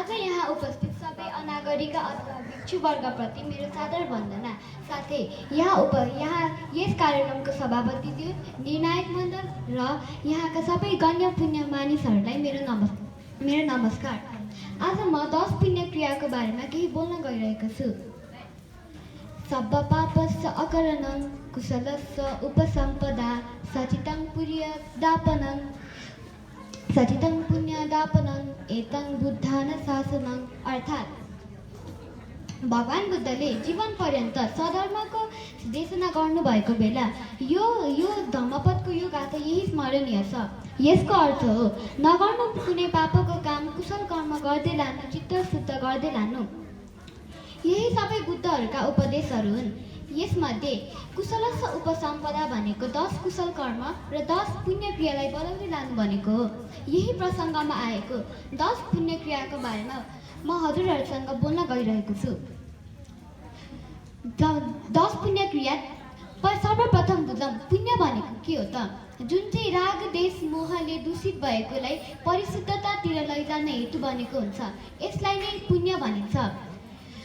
आज यहाँ उपस्थित सबै अनागरिक अथवा भिक्षुवर्गप्रति मेरो सादर वन्दना। साथै यहाँ यस कार्यक्रमको सभापतिज्यू, निर्णायक मण्डल र यहाँका सबै गण्य पुण्य मानिसहरूलाई मेरो नमस्कार। आज म 10 पुण्य क्रियाको बारेमा केही बोल्न गइरहेको छु। सब्ब पापस्य अकरणं कुशलस्य उपसम्पदा सचितं पुण्यदापनं एतं बुद्धान शासनं। अर्थात् भगवान बुद्धले जीवन पर्यन्त सधर्मको देशना गर्नुभएको बेला यो धम्मपदको यो गाथा यही स्मरणीय छ। यसको अर्थ हो नगर्नु कुनै पापको काम, कुशल कर्म गर्दै लानु, चित्त शुद्ध गर्दै लानु। यही सबै बुद्धहरूका उपदेशहरू हुन्। यसमध्ये कुशलस्य उपसम्पदा भनेको 10 कुशल कर्म र 10 पुण्य क्रियालाई बढाउँदै लानु भनेको हो। यही प्रसङ्गमा आएको 10 पुण्य क्रियाको बारेमा म हजुरहरूसँग बोल्न गइरहेको छु। 10 पुण्य क्रिया सर्वप्रथम बुझौँ, पुण्य भनेको के हो त? जुन चाहिँ राग देश मोहले दूषित भएकोलाई परिशुद्धतातिर लैजान हेतु बनेको हुन्छ, यसलाई नै पुण्य भनिन्छ।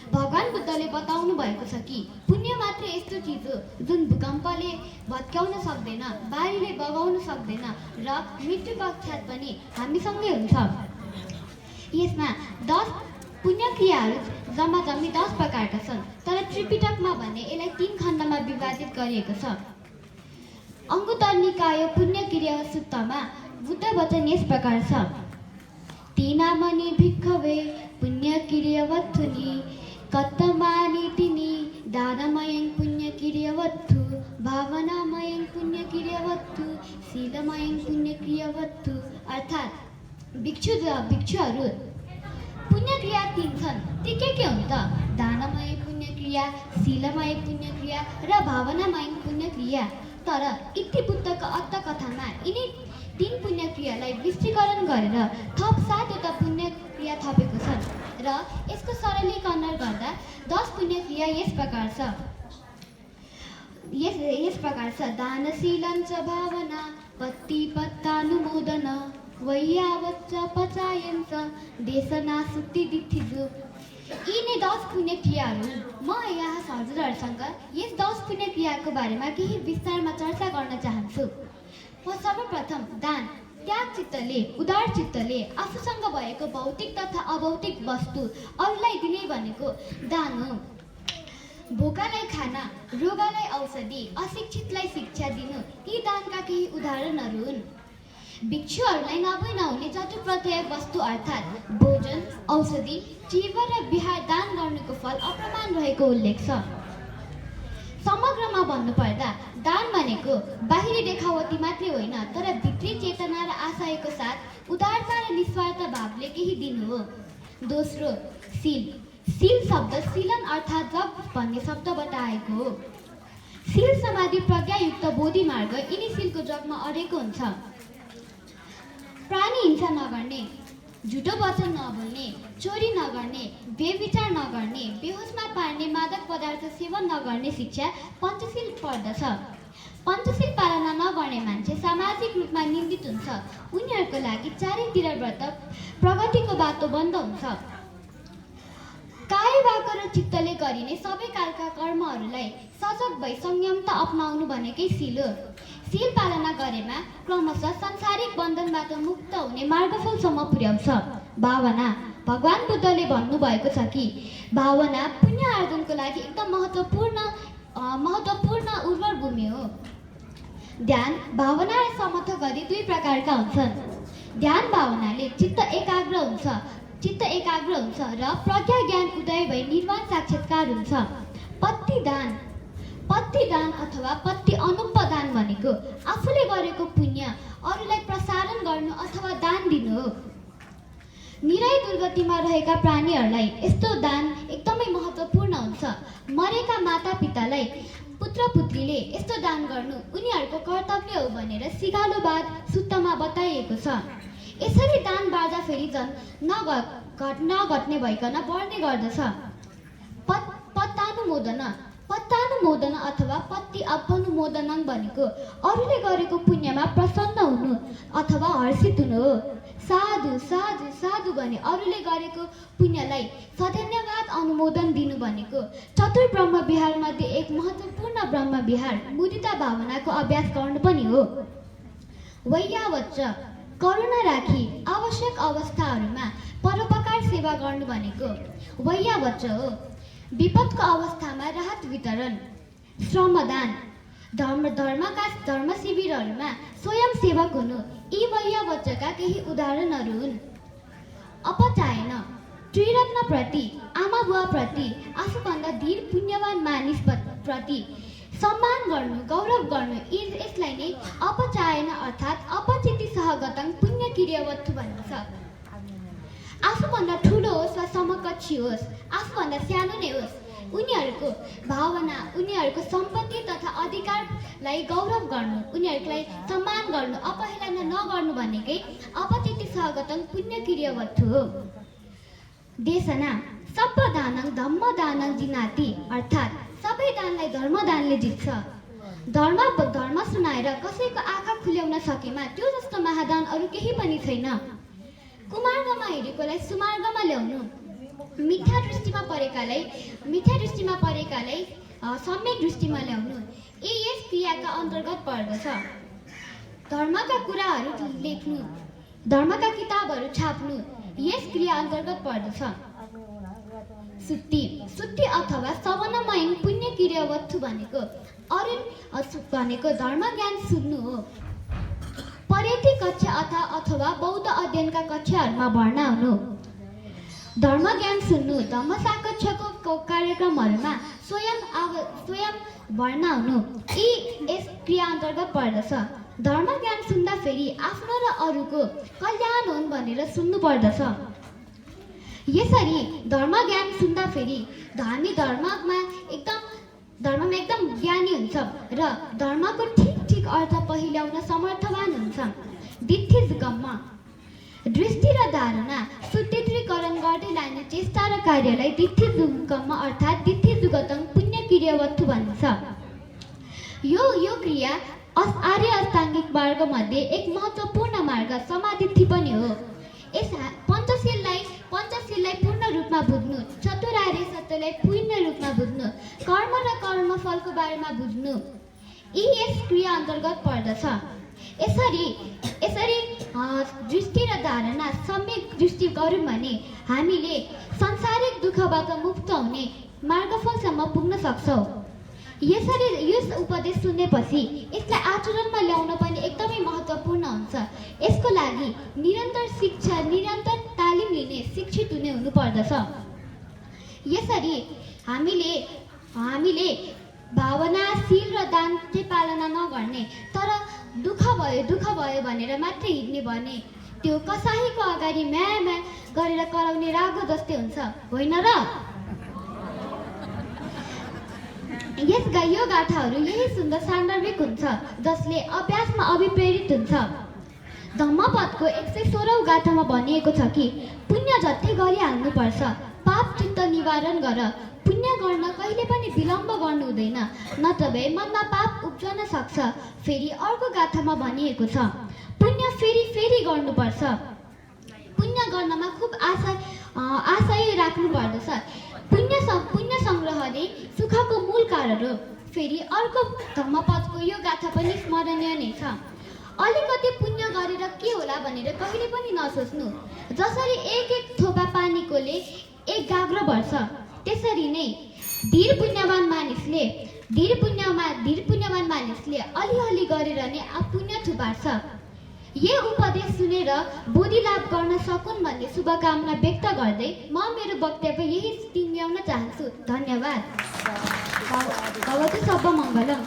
भगवान बुद्धले बताउनु भएको छ कि पुण्य मात्र यस्तो चिज हो जुन भूकम्पले भत्काउन सक्दैन, बाढीले बगाउन सक्दैन र मृत्यु पश्चात पनि हामीसँगै हुन्छ। यसमा 10 पुण्य क्रियाहरू जम्मी 10 प्रकारका छन्, तर त्रिपिटकमा भने यसलाई 3 खण्डमा विभाजित गरिएको छ। अङ्गुत्तर निकाय पुण्य क्रिया सूत्रमा बुद्ध वचन यस प्रकार छ: तीनामणि भिक्खवे पुण्य क्रियावत्थुनि कत्तमानि तिनी दानमयं पुण्य क्रियावत्थु भावनामयं पुण्य क्रियावत्थु शीलमयं पुण्य क्रियावत्थु। अर्थात् भिक्षुहरू पुण्य क्रिया 3 छन्। ती के हुन् त? दानमय पुण्य क्रिया, शीलमय पुण्य क्रिया र भावनामय पुण्य क्रिया। तर इति बुद्धको अर्थकथामा यिनी 3 पुण्य क्रियालाई विस्तृतीकरण गरेर थप 7वटा पुण्य क्रिया थपेको छन् र यसको सरलीकरण गर्दा 10 पुण्य क्रिया यस प्रकार छ: दानशीलं च भावना पत्तिपत्तानुमोदन वैयावच्च पचायञ्च देशनासुतिदिथिजु। यी नै 10 पुण्य क्रियाहरू हुन्। म यहाँ हजुरहरूसँग यस 10 पुण्य क्रियाको बारेमा केही विस्तारमा चर्चा गर्न चाहन्छु। सर्वप्रथम दान। त्याग चित्तले, उदार चित्तले आफूसँग भएको भौतिक तथा अभौतिक वस्तु अरूलाई दिने भनेको दान हो। भोकालाई खाना, रोगालाई औषधि, अशिक्षितलाई शिक्षा दिनु यी दानका केही उदाहरणहरू हुन्। भिक्षुहरूलाई नहुने चतुप्रत्यय वस्तु अर्थात् भोजन, औषधि, चिर्व र विहार दान गर्नुको फल अप्रमाण रहेको उल्लेख छ। समग्रमा भन्नुपर्दा दान भनेको बाहिरी देखावटी मात्रै होइन, तर भित्री चेतना र आशयको साथ उदारता र निस्वार्थ भावले केही दिनु हो। दोस्रो, शील। शील शब्द शीलन अर्थात् जप भन्ने शब्दबाट आएको हो। शील समाधि प्रज्ञायुक्त बोधि मार्ग यिनी शीलको जगमा अडेको हुन्छ। प्राणी हिंसा नगर्ने, झुटो वचन नबोल्ने, चोरी नगर्ने, व्यभिचार नगर्ने, बेहोसमा पार्ने मादक पदार्थ सेवन नगर्ने शिक्षा पञ्चशील पर्दछ। पञ्चशील पालना नगर्ने मान्छे सामाजिक रूपमा निन्दित हुन्छ। उनीहरूको लागि चारैतिरबाट प्रगतिको बाटो बन्द हुन्छ। काय, वाक र चित्तले गरिने सबै कालका कर्महरूलाई सजग भई संयमता अपनाउनु भनेकै शील हो। शील पालना गरेमा क्रमशः सांसारिक बन्धनबाट मुक्त हुने मार्गफलसम्म पुर्याउँछ। भावना। भगवान बुद्धले भन्नुभएको छ कि भावना पुण्य आर्जनको लागि एकदम महत्त्वपूर्ण उर्वर भूमि हो। ध्यान। भावनालाई समर्थ गरी 2 प्रकारका हुन्छन्। ध्यान भावनाले चित्त एकाग्र हुन्छ र प्रज्ञा ज्ञान उदय भई निर्वाण साक्षात्कार हुन्छ। पत्ति दान अथवा पत्ति अनुपदान भनेको आफूले गरेको पुण्य अरूलाई प्रसारण गर्नु अथवा दान दिनु हो। निराय दुर्गतिमा रहेका प्राणीहरूलाई यस्तो दान एकदमै महत्त्वपूर्ण हुन्छ। मरेका मातापितालाई पुत्रपुत्रीले यस्तो दान गर्नु उनीहरूको कर्तव्य हो भनेर सिगालोवाद सुत्तमा बताइएको छ। यसरी दान बाँड्दा फेरि झन् नघट्ने भइकन बढ्ने गर्दछ। पत्तानुमोदन अथवा पत्ति अपनुमोदन भनेको अरूले गरेको पुण्यमा प्रसन्न हुनु अथवा हर्षित हुनु हो। साधु साधु साधु भने अरूले गरेको पुण्यलाई सधन्यवाद अनुमोदन दिनु भनेको चतुर ब्रह्म विहारमध्ये एक महत्त्वपूर्ण ब्रह्म विहार मुदिता भावनाको अभ्यास गर्नु पनि हो। वैयावच्च करुणा राखी आवश्यक अवस्थाहरूमा परोपकार सेवा गर्नु भनेको वैयावच्च हो। विपदको अवस्थामा राहत वितरण, श्रमदान, धर्म शिविरहरूमा स्वयं सेवक हुनु यी वैयावच्चका केही उदाहरणहरू हुन्। अपचायन त्रिरत्नप्रति, आमा बुवाप्रति, आफूभन्दा धीर पुण्यवान मानिस प्रति सम्मान गर्नु, गौरव गर्नु, यसलाई नै अपचायन अर्थात् अपचिति सहगतं पुण्य क्रियावत्तु भनिन्छ। आफूभन्दा ठुलो होस् वा समकक्षी होस्, आफूभन्दा सानो नै होस्, उनीहरूको भावना, उनीहरूको सम्पत्ति तथा अधिकारलाई गौरव गर्नु, उनीहरूलाई सम्मान गर्नु, अपहेलना नगर्नु भनेकै अपचिति सहगतं पुण्य क्रियावत्तु हो। देशना सब्बदानं धम्मदानं जिनाति अर्थात् सबै दानलाई धर्मदानले जित्छ। धर्म सुनाएर कसैको आँखा खुल्याउन सकेमा त्यो जस्तो महादान अरू केही पनि छैन। कुमार्गमा हिँडेकोलाई सुमार्गमा ल्याउनु, मिथ्या दृष्टिमा परेकालाई सम्यक दृष्टिमा ल्याउनु यी यस क्रियाका अन्तर्गत पर्दछ। धर्मका कुराहरू लेख्नु, धर्मका किताबहरू छाप्नु यस क्रिया अन्तर्गत पर्दछ। सुत्ति अथवा सवनमयन पुण्य क्रियावत्तु भनेको धर्म ज्ञान सुन्नु हो। परेती कक्षा अथवा बौद्ध अध्ययनका कक्षाहरूमा भर्ना हुनु, धर्म ज्ञान सुन्नु, धम्म साकक्षको कार्यक्रमहरूमा स्वयं भर्ना हुनु यी यस क्रिया अन्तर्गत पर्दछ। धर्म ज्ञान सुन्दाखेरि आफ्नो र अरूको कल्याण हुन् भनेर सुन्नु पर्दछ। यसरी धर्म ज्ञान सुन्दाखेरि हामी धर्ममा एकदम ज्ञानी हुन्छ र धर्मको ठिक अर्थ पहिल्याउन समर्थवान हुन्छ। दिठ्ठिजुगम्म दृष्टि र धारणा सुत्रीकरण गर्दै लाने चेष्टा र कार्यलाई दिठ्ठिजुगम्म अर्थात् दिठ्ठिजुगतं पुण्य क्रियावत्तु भनिन्छ। यो क्रिया आर्य अष्टाङ्गिक मार्गमध्ये एक महत्त्वपूर्ण मार्ग समाधित्थि पनि हो। यस पञ्चशीललाई पूर्ण रूपमा बुझ्नु, चतुरार्य सत्यलाई पूर्ण रूपमा बुझ्नु, कर्म र कर्मफलको बारेमा बुझ्नु यी यस क्रिया अन्तर्गत पर्दछ। यसरी दृष्टि र धारणा सम्यक दृष्टि गऱ्यौँ भने हामीले सांसारिक दुःखबाट मुक्त हुने मार्गफलसम्म पुग्न सक्छौँ। यसरी यस उपदेश सुनेपछि यसलाई आचरणमा ल्याउन पनि एकदमै महत्त्वपूर्ण हुन्छ। यसको लागि निरन्तर तालिम लिने शिक्षित हुनुपर्दछ। यसरी हामीले भावना, शील र दान चाहिँ पालना नगर्ने तर दुःख भयो भनेर मात्रै हिँड्ने भने त्यो कसाहीको अगाडि म्या गरेर कराउने रागो जस्तै हुन्छ, होइन र? यो गाथाहरू यही सुन्दर सान्दर्भिक हुन्छ जसले अभ्यासमा अभिप्रेरित हुन्छ। धम्मपदको 116औं गाथामा भनिएको छ कि पुण्य जति गरिहाल्नुपर्छ, पाप चित्त निवारण गर, पुण्य गर्न कहिले पनि विलम्ब गर्नु हुँदैन, नत्रभए मनमा पाप उब्जन सक्छ। फेरि अर्को गाथामा भनिएको छ पुण्य फेरि गर्नुपर्छ, पुण्य गर्नमा खुब आशय राख्नु पर्दछ। पुण्य सङ्ग्रहले सुखको मूल कारण हो। फेरि अर्को धम्मपदको यो गाथा पनि स्मरणीय नै छ। अलिकति पुण्य गरेर के होला भनेर कहिले पनि नसोच्नु। जसरी एक थोपा पानीकोले एक गाग्रो भर्छ, त्यसरी नै धीर पुण्यवान मानिसले अलिअलि गरेर नै पुण्य थुपार्छ। यो उपदेश सुनेर बोधि लाभ गर्न सकुन् भन्ने शुभकामना व्यक्त गर्दै म मेरो वक्तव्य यही टिङ्ग्याउन चाहन्छु। धन्यवाद। भवतु सर्वमङ्गलम्।